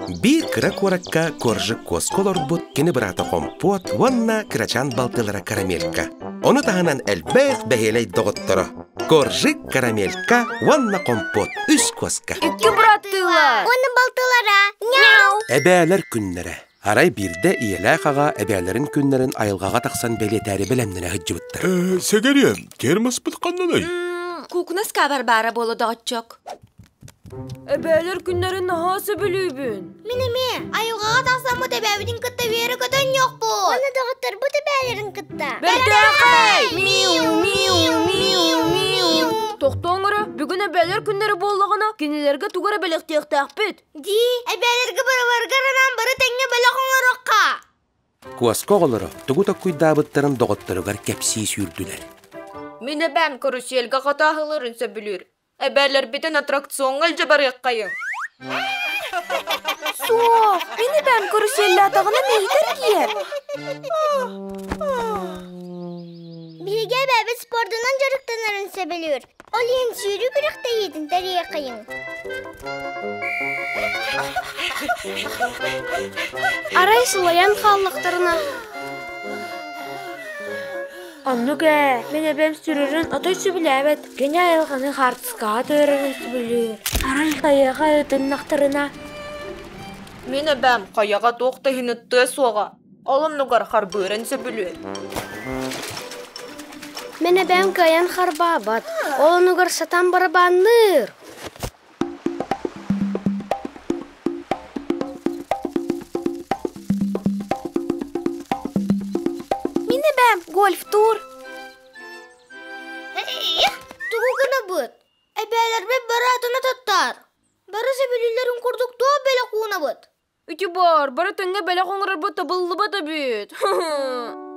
Биир кыра куоракка Коржик куоска олорбут кини быраата Хомпуот уонна кырачаан балтылара Карамелька. Ону таһынан элбэх бэһиэлэй доҕотторо Коржик, Карамелька уонна Хомпуот үс куоска. Икки быраттыылар. Уонна балтылара. Няу! Эбээлэр күннэрэ. Арай биирдэ ийэлээх аҕа эбээлэрин күннэрин айылҕаҕа тахсан бэлиэтээри бэлэмнэнэ сылдьыбыттар. Э, сэгэриэм, термоспыт ханнаный? Куукуна скабар баара буола доҕоччуок. Эбээлэр күннэрин наһаа сөбүлүүбүн. Мин эмиэ айылҕаҕа тахсаммыт эбээбитин кытта үөрэ көтөнньөхпут. Уонна доҕотторбут эбээлэрин кытта. Бэртээхэй! Миу, миу, миу, миу. Тохтооҥ эрэ, бүгүн эбээлэр күннэрэ буоллаҕына, кинилэргэ тугу эрэ бэлэхтиэхтээхпит. Дии, эбээлэргэ барыларыгар анаан бары тэҥҥэ бэлэх оҥоруохха. Куоска оҕолоро тугу токкуйдаабыттарын доҕотторугар кэпсии сүүрдүлэр. Мин эбээм карусельга хатааһыларын сөбүлүүр. Эбээлэрбитин аттракциоҥҥа илдьэ барыаххайыҥ. Суох, мин эбээм каруселлаатаҕына мэйитэр киэр. Биһиги эбээбит спордунан дьарыктанарын сөбүлүүр. Ол иһин сүүрүү күрэхтэһиитин тэрийиэххэйиҥ. Арай сылайан хааллахтарына Оннук ээ, мин эбэм сүрүрүн отой сөбүлээбэт. Кини айылҕаны хаартыскаҕа түһэрэрин сөбүлүүр. Арай хайаҕа ытыннахтарына Мин эбээм хайаҕа туох да иһин ыттыа суоҕа. Ол оннугар харбыырын сөбүлүүр. Мин эбээм кыайан харбаабат, ол оннугар сатаан барабанныыр. Мин эбээм гольфтуур. Тугу гынабыт? Эбээлэрбит бары атына туттар. Бары сөбүлүүллэрин курдук туох бэлэх уунабыт? Ити баар, бары тэҥҥэ бэлэх оҥорорбут табыллыбат эбит.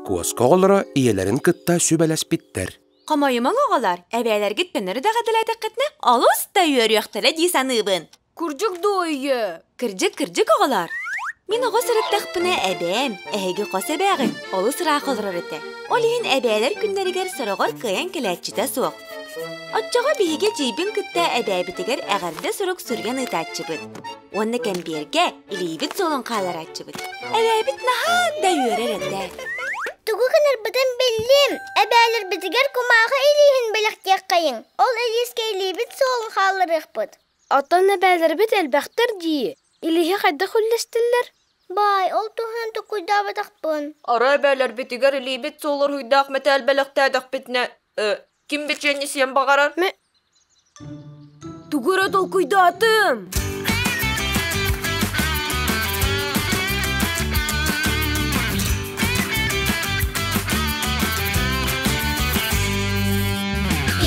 Куоска оҕолоро ийэлэрин кытта сүбэлэспиттэр. Хомойумаҥ оҕолор, эбээлэргит көннөрү даҕадылаатаххытына олус да үөрүөхтэрэ дии саныыбын. Кырдьык дуо, ийэ? Кырдьык, кырдьык оҕолор. Мин оҕо сырыттахпына эбээм, эһиги хос эбээҕит, олус ыраах олорор этэ. Ол иһин эбээлэр күннэригэр сороҕор кыайан кэлээччитэ суох. Оччоҕо биһиги эдьиийбин кытта эбээбитигэр эҕэрдэ сурук суруйан ыытааччыбыт. Уонна кэмбиэргэ илиибит суолун хааларааччыбыт. Эбээбит наһаа да үөрэр этэ. Тугу гынарбытын биллим. Эбээлэрбитигэр кумааҕы илииһин бэлэхтиэххэйиҥ. Ол илиискэ илиибит суолун хаалларыахпыт. Оттон эбээлэрбит элбэхтэр дии. Илииһи хайдах үллэстиллэр? Баай, ол туһунан толкуйдаабатахпын. Арай эбээлэрбитигэр илиибит суол уруһуйдаах мэтээл бэлэхтээтэхпитинэ, ким бичиэнньи сиэн баҕарар? Тугу эрэ толкуйдаатым.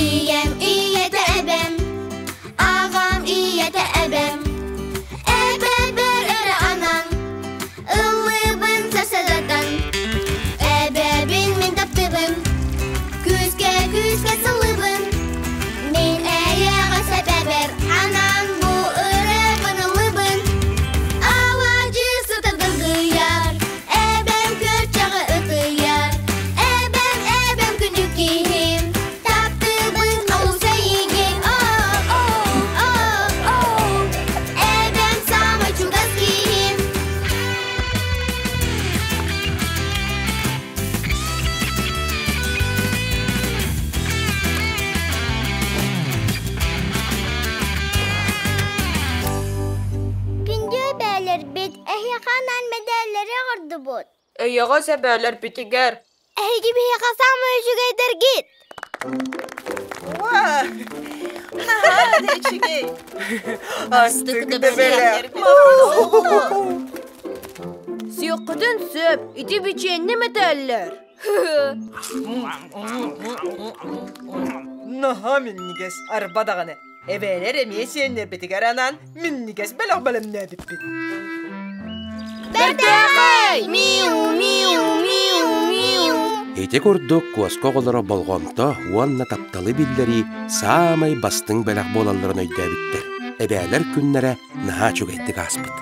Ийэм ийэтэ эбэм, аҕам ийэтэ эбэм, эбэбэр эрэ анан, ыллыыбын сасадатан, эбэбин мин таптыыбын, күүскэ күүскэ сыллыыбын, мин эйэҕэс эбэбэр анаан бу ырыабын ыллыыбын, алаадьы сыта дыргыйар, эбэм күөрчэҕи ытыйар, эбэм эбэм күндү киһим, таптыыбын олус эйигин, оо, эбэм саамай чугас киһим. Күндү эбээлэрбит, эһиэхэ анаан мэдээллэри оҥордубут. Эйэҕэс эбээлэрбитигэр Эһиги биһиэхэ саамай үчүгэйдэргит! Үчүгэй. Астык да бэлэх. Сиэххитин сөп, ити бичиэннэ мэтээллэр. Наһаа минньигэс, арба даҕаны. Эбээлэр эмиэ сиэннэрбитигэр анаан минньигэс бэлэх бэлэмнээбиппит. Бэртээхэй! Миу, миу, миу, миу. Ити курдук куоска оҕолоро болҕомто уонна тапталы биллэрии саамай бастыҥ бэлэх буолалларын өйдөөбүттэр. Эбээлэр күннэрэ наһаа үчүгэйдик ааспыт.